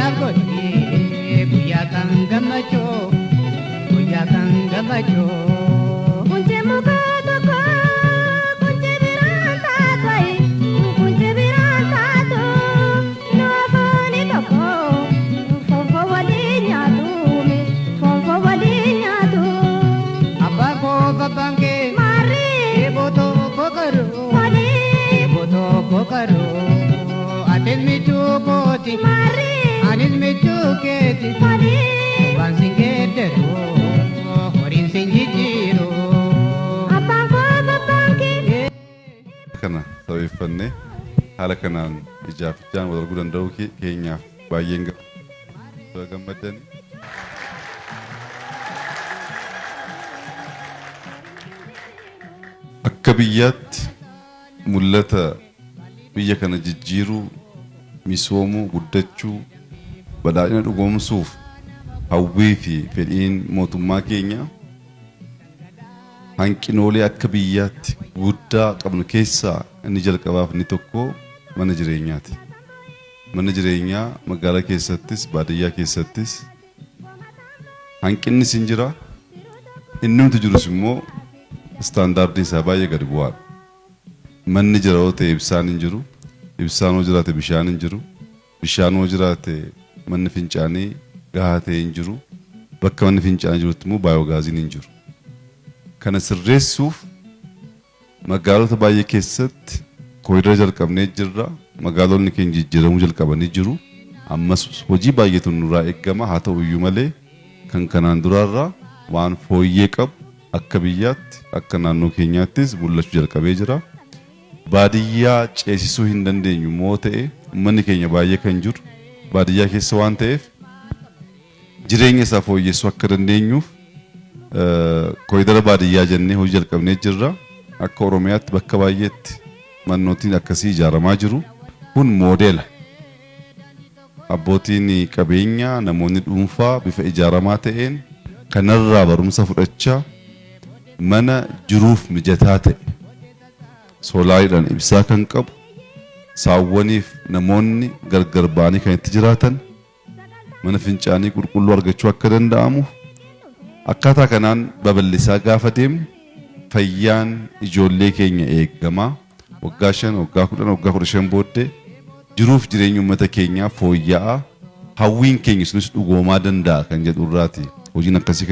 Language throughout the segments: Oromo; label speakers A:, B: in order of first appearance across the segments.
A: Naaf godhi guyyaa kan gammachuu, guyyaa kan gammachuu.
B: Kunche muka tokko kunche biraan taatu, kunche biraan taatu, nu afaani tokko fonfo waliin nyaatu, fonfo waliin nyaatu.
A: Abbaa koo babbaan kee
B: Maarri
A: eeboo tokko qaroo,
B: walii
A: eeboo tokko qaroo, atis michuu kooti,
B: maarri
A: anis michuu keeti.
B: Walii
A: Waan sin geeddaru horiin sin jijjiiru.
B: Abbaan koo babbaan kee.
C: Kana sababeeffannee haala kanaan ijaaf ijaan wal arguu danda'uu keenyaaf baay'een gammadani. Akka biyyaatti mul'ata biyya kana jijjiiruu, misoomuu, guddachuu, badhaadhina dhugoomsuuf hawwii fi fedhiin mootummaa keenyaa hanqinoolee akka biyyaatti guddaa qabnu keessaa inni jalqabaaf inni tokko mana jireenyaati. Mana jireenyaa magaalaa keessattis baadiyyaa keessattis hanqinnis hin jira. Innumti jirus immoo istaandaardiin isaa baay'ee gadi bu'aadha. Manni jira yoo ta'e ibsaan hin jiru. Ibsaan yoo jiraate bishaan hin jiru. Bishaan yoo jiraate manni fincaanii gahaa ta'e hin jiru. Bakka manni fincaanii jirutti immoo baayogaaziin hin jiru. Kana sirreessuuf magaalota baay'ee keessatti kooriidara jalqabnee jirra. Magaalonni keenya jijjiiramuu jalqabanii jiru. Ammas hojii baay'eetu nurraa eegama. Haa ta'u iyyuu malee kan kanaan duraarraa waan fooyyee qabu akka biyyaatti akka naannoo keenyaattis mul'achuu jalqabee jira. Baadiyyaa ceesisuu hin dandeenyu moo ta'e uummanni keenya baay'ee kan jiru baadiyyaa keessa waan ta'eef jireenya isaa fooyyessuu akka dandeenyuuf kooriidara baadiyyaa jennee hojii jalqabnee jirra. Akka Oromiyaatti bakka baay'eetti mannootiin akkasii ijaaramaa jiru. Kun moodeela. Abbootiin qabeenyaa namoonni dhuunfaa bifa ijaaramaa ta'een kanarraa barumsa fudhachaa mana jiruuf mijataa ta'e soolaariidhaan ibsaa kan qabu saawwaniif namoonni gargar ba'anii kan itti jiraatan mana fincaanii qulqulluu argachuu akka danda'amuuf akkaataa kanaan babal'isaa gaafa deemnu fayyaan ijoollee keenya eeggamaa waggaa 5, waggaa 10, waggaa 15 booddee jiruuf jireenya uummata keenyaa fooyya'aa hawwiin keenya sunis dhugoomaa danda'a kan jedhu irraati hojiin akkasii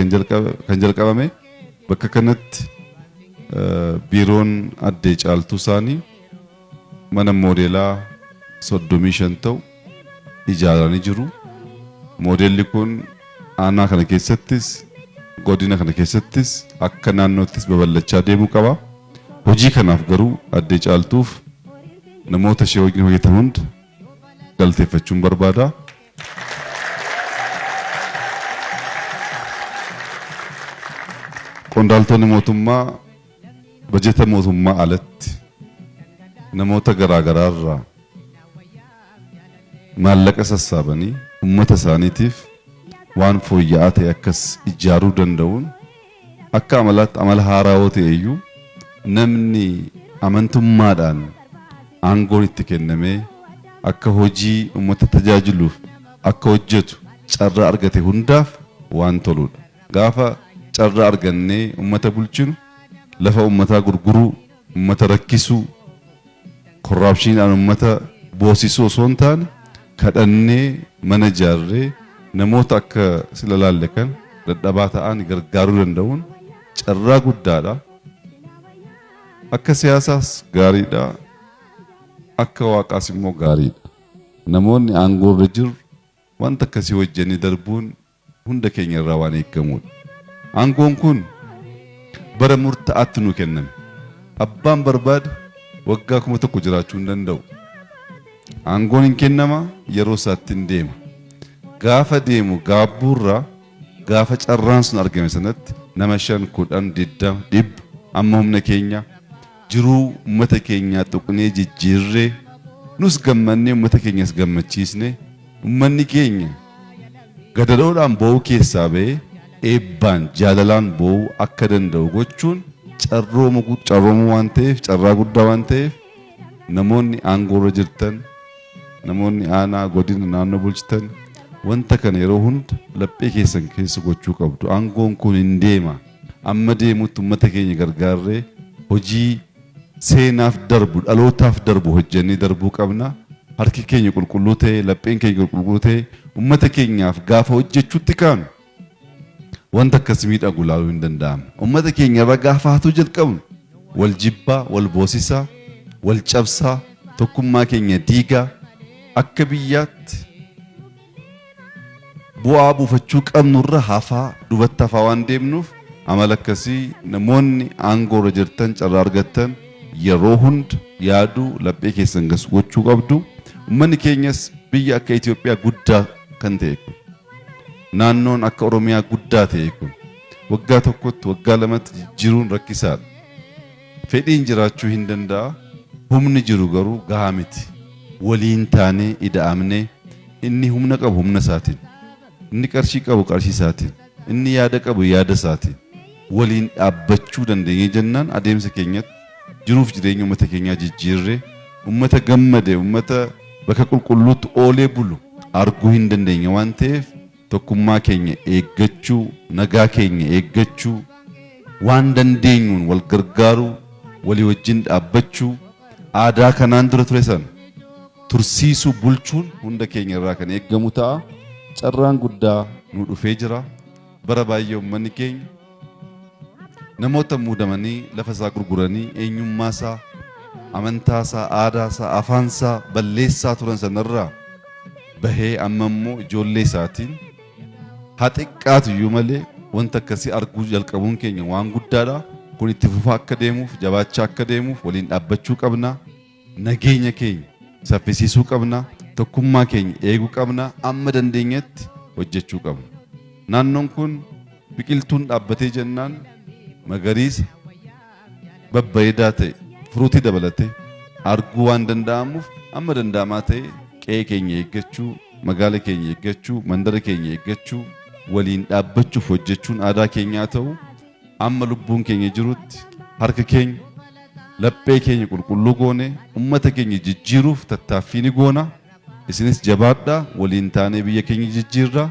C: kan jalqabame. Bakka kanatti biiroon addee Caaltuu isaanii mana moodeelaa 35 ta'u ijaaranii jiru. Moodeelli kun aanaa kana keessattis godina kana keessattis akka naannoottis babal'achaa deemuu qaba. Hojii kanaaf garuu addee Caaltuuf namoota ishee wajjin hojjetan hunda galateeffachuun barbaada. Qondaaltonni mootummaa bajeta mootummaa alatti namoota garaa garaarraa maallaqa sassaabanii uummata isaaniitiif waan fooyya'aa ta'e akkas ijaaruu danda'uun akka amalaatti amala haaraa yoo ta'e iyyuu namni amantummaadhaan aangoon itti kennamee akka hojii uummata tajaajiluuf akka hojjetu carraa argate hundaaf waan toludha. Gaafa carraa argannee uummata bulchinu lafa uummataa gurguruu, uummata rakkisuu, korraapshiniidhaan uummata boosisuu osoo hin taane kadhannee mana ijaarree namoota akka sila laalle kan dadhabaa ta'an gargaaruu danda'uun carraa guddaadha. Akka siyaasaas gaariidha. Akka waaqaas immoo gaariidha. Namoonni aangoo irra jiru wanta akkasii hojjennee darbuun hunda keenya irraa waan eeggamudha. Aangoon kun bara murtaa'aatti nu kenname. Abbaan barbaade waggaa 1000 jiraachuu hin danda'u. Aangoon hin kennama, yeroo isaatti hin deema. Gaafa deemu gaabbuurraa gaafa carraan sun argame sanatti nama 5, 10, 20, 100 amma humna keenya jiruu uummata keenyaa tuqnee jijjiirree nus gammannee uummata keenyas gammachiisne uummanni keenya gadadoodhaan boo'uu keessaa ba'ee eebbaan jaalalaan boo'uu akka danda'u gochuun carroomuu waan ta'eef, carraa guddaa waan ta'eef, namoonni aangoo irra jirtan, namoonni aanaa, godina, naannoo bulchitan Wanta kana yeroo hunda laphee keessan keessa gochuu qabdu. Aangoon kun hin deema. Amma deemutti uummata keenya gargaarree hojii seenaaf darbu, dhalootaaf darbu hojjennee darbuu qabna. Harki keenya qulqulluu ta'e, lapheen keenya qulqulluu ta'e, uummata keenyaaf gaafa hojjechuutti kaanu wanta akkas miidhagu ilaaluu hin danda'amu. Uummata keenya irra gaafa hatuu jalqabnu wal jibbaa, wal boosisaa, wal cabsaa, tokkummaa keenya diigaa, akka biyyaatti bu'aa buufachuu qabnurra hafaa, dubatti hafaa waan deemnuuf, amala akkasii namoonni aangoo irra jirtan, carraa argattan, yeroo hunda yaaduu, laphee keessan gas gochuu qabdu. Uummanni keenyas biyya akka Itoophiyaa guddaa kan ta'e kun, naannoon akka Oromiyaa guddaa ta'e kun, waggaa tokkotti, waggaa lamatti jijjiiruun rakkisaadha. Fedhiin jiraachuu hin danda'a. Humni jiru garuu gahaa miti. Waliin taanee ida'amnee, inni humna qabu humna isaatiin, inni qarshii qabu qarshii isaatiin, inni yaada qabu yaada isaatiin waliin dhaabbachuu dandeenye jennaan, adeemsa keenyatti jiruuf jireenya uummata keenyaa jijjiirree, uummata gammade, uummata bakka qulqulluutti oolee bulu arguu hin dandeenye waan ta'eef, tokkummaa keenya eeggachuu, nagaa keenya eeggachuu, waan dandeenyuun wal gargaaruu, walii wajjin dhaabbachuu, aadaa kanaan dura ture sana tursiisuu, bulchuun hunda keenya irraa kan eeggamu ta'a. Carraan guddaa nu dhufee jira. Bara baay'ee uummanni keenya namoota muudamanii lafa isaa gurguranii eenyummaa isaa, amantaa isaa, aadaa isaa, afaan isaa balleessaa turan sanarraa bahee, amma immoo ijoollee isaatiin haa xiqqaatu iyyuu malee wanta akkasii arguu jalqabuun keenya waan guddaadha. Kun itti fufaa akka deemuuf, jabaachaa akka deemuuf waliin dhaabbachuu qabna. Nageenya keenya saffisiisuu qabna. Tokkummaa keenya eeguu qabna. Amma dandeenyetti hojjechuu qabna. Naannoon kun biqiltuun dhaabbatee jennaan magariisa babbareedaa ta'e, firuutii dabalatee arguu waan danda'amuuf, amma danda'amaa ta'e qe'ee keenya eeggachuu, magaala keenya eeggachuu, mandara keenya eeggachuu, waliin dhaabbachuuf hojjechuun aadaa keenyaa ta'u, amma lubbuun keenya jirutti harka keenya, laphee keenya qulqulluu goone ummata keenya jijjiiruuf tattaaffii ni goona. Isinis jabaadhaa, waliin taanee biyya keenya jijjiirraa.